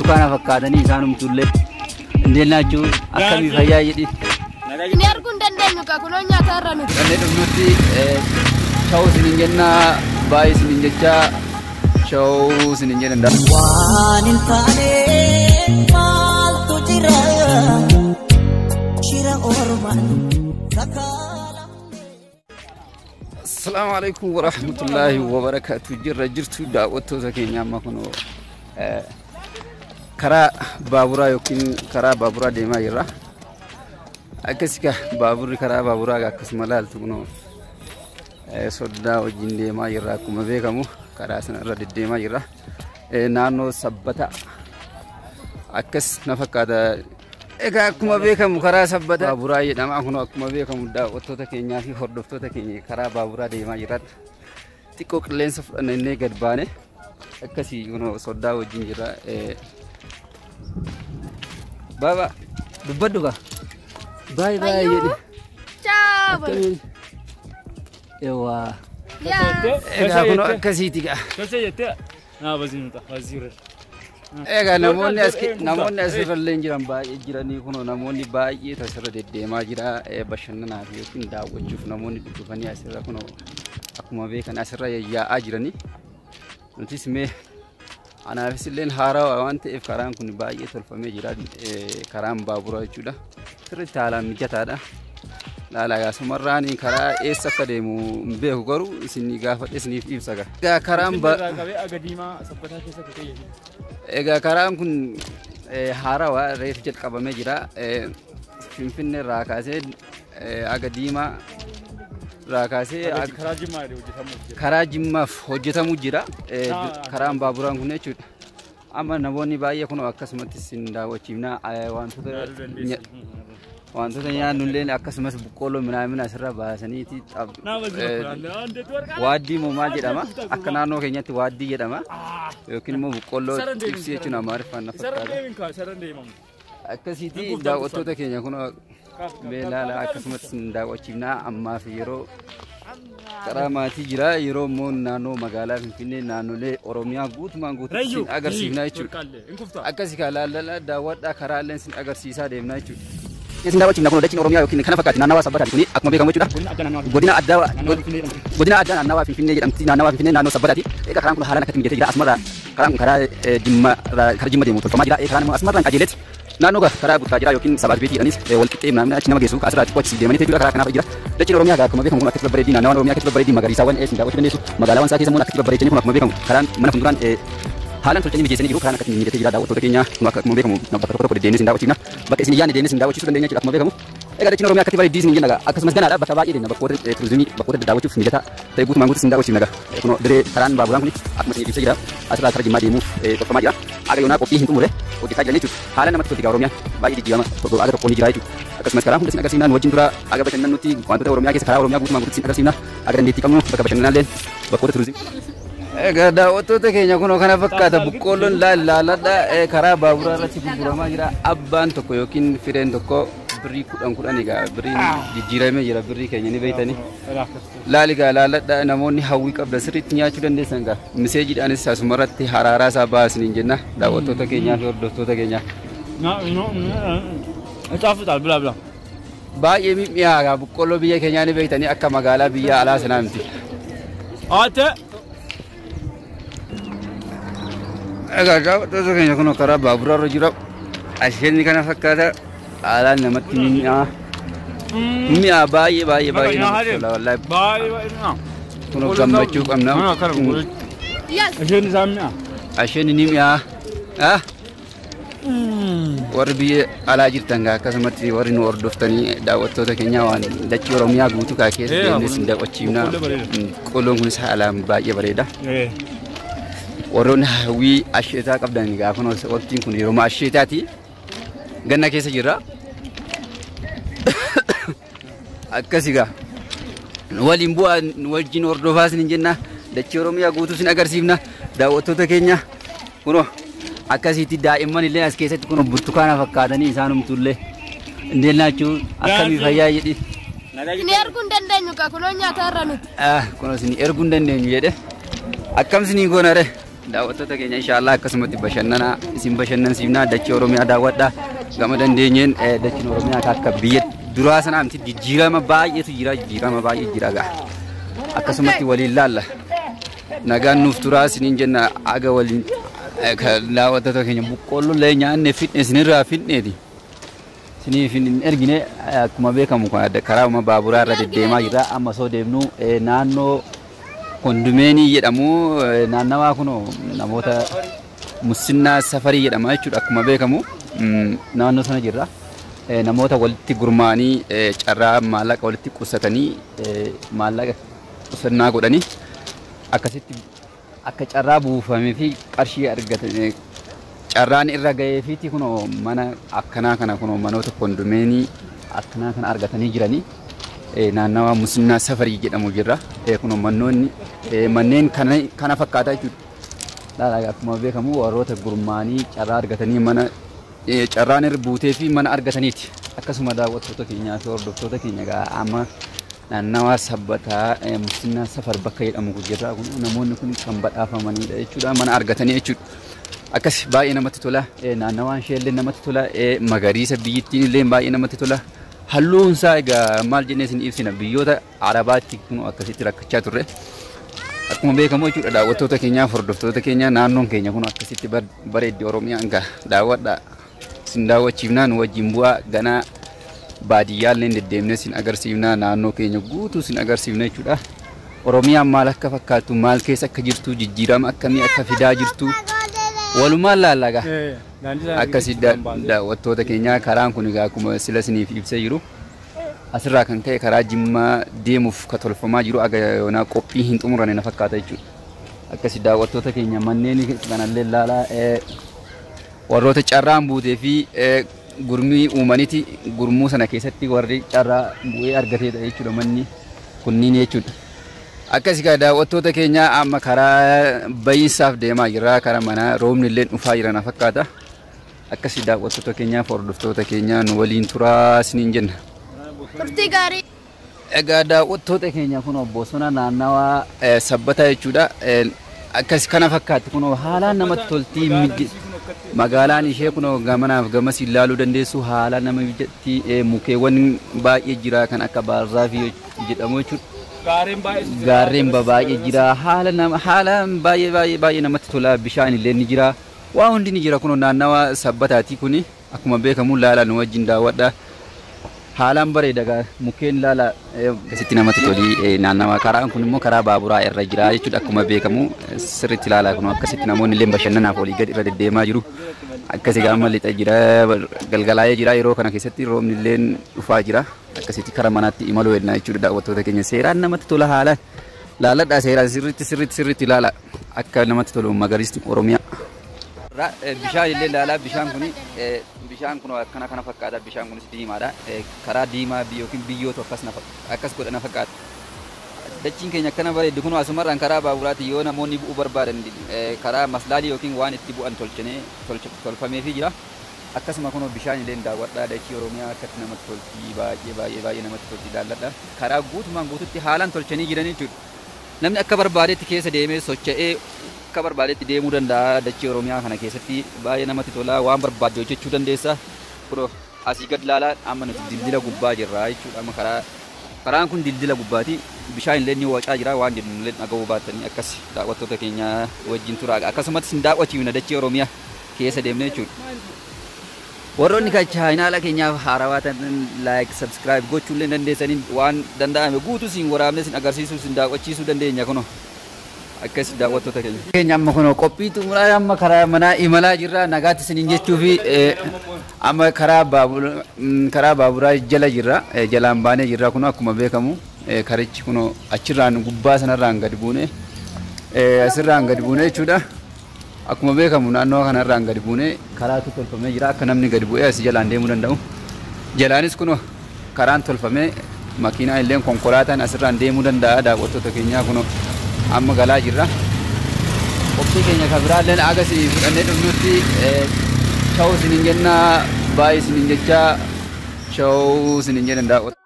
Burtukaana fakkaatanii isaanumtullee. እንዴት ናችሁ? Akkamii fayyaa jedhi. Inni arguu hin dandeenyu kaa kunoo nyaata irra nuti. Kanneen dhufnutti ciao isiniin jenna, baay'ee isiniin jecha ciao isiniin jenna. Waan hin taane maaltu jira shira ormaan sakaalamne. Assalaamu alaikum warahmatullaahi wabarakaatu. Jirra jirtu daawwattoota keenya, amma kunoo karaa baaburaa yookiin karaa baaburaa deemaa jirra. Akkasi ka baaburri karaa baaburaa akkasuma laaltu kunoo soddaa wajjin deemaa jirra, akkuma beekamu karaa sana irra deddeemaa jirra. Naannoo Sabbata akkas na fakkaata. Egaa akkuma beekamu karaa Sabbata baaburaa jedhama. Kunoo akkuma beekamu daawwattoota keenyaa fi hordoftoota keenya karaa baaburaa deemaa jirra. Xiqqoo qilleensa fudhannee gad baane akkasii kunoo soddaa wajjin jirra. Baaba dubbadhu kaa. Baay'ee baay'ee jedhi. Ciao. Akkamiin? Ewaa. Yaa. Egaa kunoo akkasiiti gaa. Egaa namoonni asirra illee jiran baay'ee jiranii, kunoo namoonni baay'eetu asirra deddeemaa jira, bashannanaaf yookiin daawwachuuf namoonni dhufanii asirra kunoo akkuma beekan asirra yaa'aa jiranii. Nutis mee anaafis illeen haarawaa waan ta'eef karaan kun baay'ee tolfamee jira, karaan baaburaa jechuudha. Sirriitti haalaan mijataadha. Laala egaa sumarraan karaa eessa akka deemu hin beeku, garuu isin gaafadhe isiniif ibsa gaa. Egaa karaan Egaa karaan kun haarawaa reef jalqabamee jira. Finfinnee irraa kaasee aga Diimaa irraa kaasee karaa Jimmaaf hojjetamuu jira. Karaan baaburaan kun jechuudha. Amma namoonni baay'ee kun akkasumatti isin daawwachiifna, wantoota nyaannullee akkasumas boqqolloo minaamin asirra baasaniiti, waaddii moo maal jedhama, akka naannoo keenyatti waaddii jedhama yookiin immoo boqqolloo ibsi jechuun Amaariffaan na fakkaata. Akkasiiti daawwattoota keenya kun beelaala akkasumas isin daawwachiifna. Ammaaf yeroo karaa maatii jira, yeroo immoo naannoo magaalaa Finfinnee naannolee Oromiyaa guutumaan guututti isin agarsiifna jechuudha. Akkasii kaa laallala daawwadhaa, karaaleen isin agarsiisaa deemna jechuudha. Isin daawwachiifna kun dachiin Oromiyaa yookiin kana fakkaatti naannawaa Sabbataati kuni akkuma beekamu jechuudha. Godina addaa, godina addaa naannawaa Finfinnee jedhamti, naannawaa Finfinnee naannoo Sabbataati. Egaa karaan kun haalaan akkatti mijatee jira. Asumarraa karaan kun karaa Jimma, karaa Jimma deemu tolfamaa jira. Karaan immoo asumarraan qajeeletti naannoo karaa Buttaa jira yookiin Sabaat Beetii jedhanis wal qixxee naannoo achi nama geessu asirraa xiqqoo achi deemanii jechuudha, karaa kanaaf jira. Dachiin Oromiyaa akkuma beekamu kun akkatti babbareeddi, naannawaan Oromiyaa akkatti babbareeddi, magariisaawwan isin daawwachuu dandeessu. Magaalaawwan isaa keessa immoo akkatti babbareechanii kun akkuma beekamu karaan mana fuulduraan haalaan tolchanii mijeessanii jiru. Karaan akkatti mijatee jira daawwattoota keenya, kun akkuma beekamu bakka tokko tokko deddeemnee isin daawwachiifna. Bakka isin yaadne deemnee isin daawwachiisuu dandeenya jechuudha akkuma beekamu. Egaa dachiin Oromiyaa akkatti bareeddii isin jenna, akkasumas ganaadha bakka baay'ee deemna, bakkoota turizimii, bakkoota daawwachuuf mijataa ta'e guutumaan guutuu isin daawwachiifna gaa. Kunoo diree karaan baaburaan kun akkuma isin ibsee jira, asirraa karaa Jimmaa deemuuf tolfamaa jira. Aga yoonaa qophii hin xumure hojjechaa jiran jechuudha. Haalaan namatti tolti gaa, Oromiyaan baay'ee jijjiirama tokko aga tokko ni jira jechuudha. Akkasumas karaa hunda isin agarsiifna, nu wajjin dura aga bashannannutti wantoota Oromiyaa keessa karaa Oromiyaa guutumaan guututti isin agarsiifna. Aga dandeettii qabnu bakka bashannanaallee bakkoota turizimii. Egaa daawwattoota keenya kunoo kana fakkaata boqqoolloon laalladha, karaa baaburaa irratti gurguramaa jira. Abbaan tokko yookiin fireen tokko birrii 10 10, egaa birriin jijjiiramee jira, birrii keenya ni beektanii. Laali gaa laalladha, namoonni hawwii qabda sirriitti nyaachuu dandeessan gaa. Miseejiidhaanis asumarratti haraaraa isaa baasiniin jenna daawwattoota keenyaa fi hordoftoota keenyaa. ይጣፍጣል። ብላ ብላ። Baay'ee mi'aagaa boqqolloo biyya keenyaa ni beektanii, akka magaalaa biyya alaa sanaa miti. አንተ Egaa daawwattoota keenya kun karaa baaburaa irra jira. Asheenni kana fakkaata, haalaan namatti mi'aa. Mi'a baay'ee baay'ee baay'ee namatti tola wallaahi. ባይ ባይ ነው። Kun gammachuu qabna. Yes. Isheen isaa mi'a. Asheenni ni mi'aa. Ah? Warri biyya alaa jirtan gaa akkasumatti warri nu hordoftanii daawwattoota keenya waan dachii Oromiyaa guutuu kaa keessa deemnee isin daawwachiifna. Boqqolloon kunis haalaan baay'ee bareeda. Warroonni hawwii asheetaa qabdan egaa kun waqtiin kun yeroo asheetaati. Ganna keessa jirra. Akkas egaa. Waliin bu'aa nu wajjin hordofaa isin jenna. Dachii Oromiyaa guutuu isin agarsiifna. Daawwattoota keenya kunoo akkasitti daa'imman illee as keessatti kunoo burtukaana fakkaatanii isaanumtullee. እንዴት ናችሁ? Akkamii fayyaa jedhi. Inni arguu hin dandeenyu kaa kunoo nyaata irra nuti. Ah, kunoo isin erguu hin dandeenyu jedhe. Akkam isinii goona re? Daawwattoota keenya inshaallah akkasumatti bashannanaa isin bashannansiifnaa dachee Oromiyaa daawwadhaa gama dandeenyeen dachiin Oromiyaa akka biyya duraa sanaa miti jijjiirama baay'eetu jira jijjiirama baay'ee jira gaa akkasumatti waliin laalla nagaan nuuf turaa isiniin jenna aga waliin daawwattoota keenya boqqolloo illee nyaanne fidne isinirraa fidneeti. Isiniif hin ergine akkuma beekamu karaa baaburaa irra deddeemaa jirra amma osoo deemnu naannoo kondimeenii jedhamu naannawaa kun namoota musinnaa safarii jedhama jechuudha akkuma beekamu naannoo sana jirra. Namoota walitti gurmaa'anii carraa maallaqa walitti qusatanii maallaqa qusannaa godhanii akkasitti akka carraa buufamee fi qarshii argatan carraan irra ga'ee fiiti kunoo mana akkanaa kana kunoo manoota kondimeenii akkanaa kana argatanii jiranii. Naannawaa musinnaa safarii jedhamu jirra. Kunoo manoonni manneen kana fakkaataa jechuudha. Laala akkuma beekamu warroota gurmaa'anii carraa argatanii mana carraan irra buutee fi mana argataniiti. Akkasuma daawwattoota keenyaa fi hordoftoota keenya egaa amma naannawaa sabbataa musinnaa safar bakka jedhamu jirra. Kun namoonni kun kan badhaafamanidha jechuudha. Mana argatanii jechuudha. Akkas baay'ee namatti tola. Naannawaan ishee illee namatti tola. Magariisa biyyittiin illee baay'ee namatti tola. Halluun isaa egaa maal jennee isin ibsina biyyoota Arabaatti kun akkasitti rakkachaa turre. Akkuma beekamu jechuudha daawwattoota keenyaaf hordoftoota keenya naannoon keenya kun akkasitti bareeddi Oromiyaan egaa daawwadhaa. Isin daawwachiifnaa nu wajjin bu'aa ganaa baadiyyaa illee deddeemnee isin agarsiifnaa naannoo keenya guutuu isin agarsiifna jechuudha. Oromiyaan maal akka fakkaattu maal keessa akka jirtu jijjiirama akkamii akka fidaa jirtu walumaan laalla egaa. Akkasii daawwattoota keenyaa karaan kun egaa akkuma sila isiniif ibsee jiru asirraa kan ka'e karaa Jimmaa deemuuf ka tolfamaa jiru aga yoonaa qophii hin xumurane na fakkaata jechuudha. Akkasii daawwattoota keenya manneen kanallee laalaa warroota carraan buutee fi gurmii uumaniiti gurmuu sana keessatti warri carraa bu'ee argateedha jechuudha manni kunniin jechuudha. Akkasii gaa daawwattoota keenya amma karaa bayiinsaaf deemaa jirra karaa manaa roobni illee dhufaa jira na fakkaata. Akkasii daawwattoota keenyaaf hordoftoota keenya nu waliin turaa isiniin jenna. Turtii gaarii. Egaa daawwattoota keenya kun bosona naannawaa sabbataa jechuudha. Akkas kana fakkaatti kun haalaan namatti toltii magaalaan ishee kun gamanaaf gamas ilaaluu dandeessu haalaan nama mijatti mukeewwan baay'ee jira kan akka baarzaafii jedhamu jechuudha. Gaarreen baay'ee jira haalaan baay'ee baay'ee baay'ee namatti tola bishaan illee ni jira. Waa hundi ni jira kun naannawa sabbataati kuni akkuma beekamu laalaa nu wajjin daawwadha. Haalaan bareeda gaa mukkeen laala akkasitti namatti toli naannawa karaan kun immoo karaa baaburaa irra jira jechuudha akkuma beekamu sirriitti ilaalaa kun akkasitti namoonni illee bashannanaaf olii gadi irra deddeemaa jiru. Akkasii gama lixa jira galgalaa'ee jira yeroo kana keessatti roobni illee dhufaa jira akkasitti karaa manaatti imaluu edna jechuudha daawwattoota keenya seeraan namatti tola haalaan laaladhaa seeraan sirriitti sirriitti sirriitti ilaala akka namatti tolu magariisni Oromiyaa. Bishaan illee ilaalaa bishaan kun akkana kana fakkaata bishaan kunis diimaadha karaa diimaa yookiin biyyootu akkas godha na fakkaata. Dachiin keenya akkana bareeddu kun asumarraan karaa baaburaati yoo namoonni bu'uu barbaadan karaa maslaalii yookiin waan itti bu'an tolfameefii jira. Akkasuma kun bishaan illee daawwadhaa dachii Oromiyaa akkatti namatti tolti baay'ee baay'ee baay'ee namatti tolti ilaalladha. Karaa guutumaan guututti haalaan tolchanii jiran jechuudha. Namni akka barbaadetti keessa deemee socho'ee akka barbaadetti deemuu danda'a dachii Oromiyaa kana keessatti baay'ee namatti tola waan barbaadde hojjechuu dandeessa. Kunoo asii gad ilaalaa amma nuti dildila gubbaa jirra jechuudha amma karaan kun dildila gubbaati bishaan illee ni wacaa jira waan jedhu illee dhaga'uu baattanii akkas daawwattoota keenya wajjin turaa akkasumas isin daawwachiifna dachii Oromiyaa keessa deemne jechuudha. Warroonni kan chaayinaala keenyaaf haarawaa ta'an like subscribe gochuu illee dandeessanii waan danda'ame guutuu isin waraabnee isin agarsiisuu isin daawwachiisuu dandeenya kunoo. Akkas daawwattoota keenya. Keenya amma kunoo qophii xumuraa amma karaa manaa imalaa jirra nagaatti isiniin jechuu fi amma karaa baaburaa jala jirra jalaan baanee jirra kunoo akkuma beekamu karichi kunoo achirraan gubbaa sanarraan gadi buune asirraan gadi buune jechuudha. Akkuma beekamu naannoo kanarraan gadi buune karaatu tolfamee jira akka namni gadi bu'ee asii jalaan deemuu danda'u. Jalaanis kunoo karaan tolfamee makiinaa illee konkolaataan asirraan deemuu danda'a daawwattoota keenyaa kunoo amma galaa jirra. Qophii keenya kan biraallee aga isin fudhannee dhufnutti cha'uu isiniin jenna baay'ee isiniin jecha cha'uu isiniin jenna daawwattoota.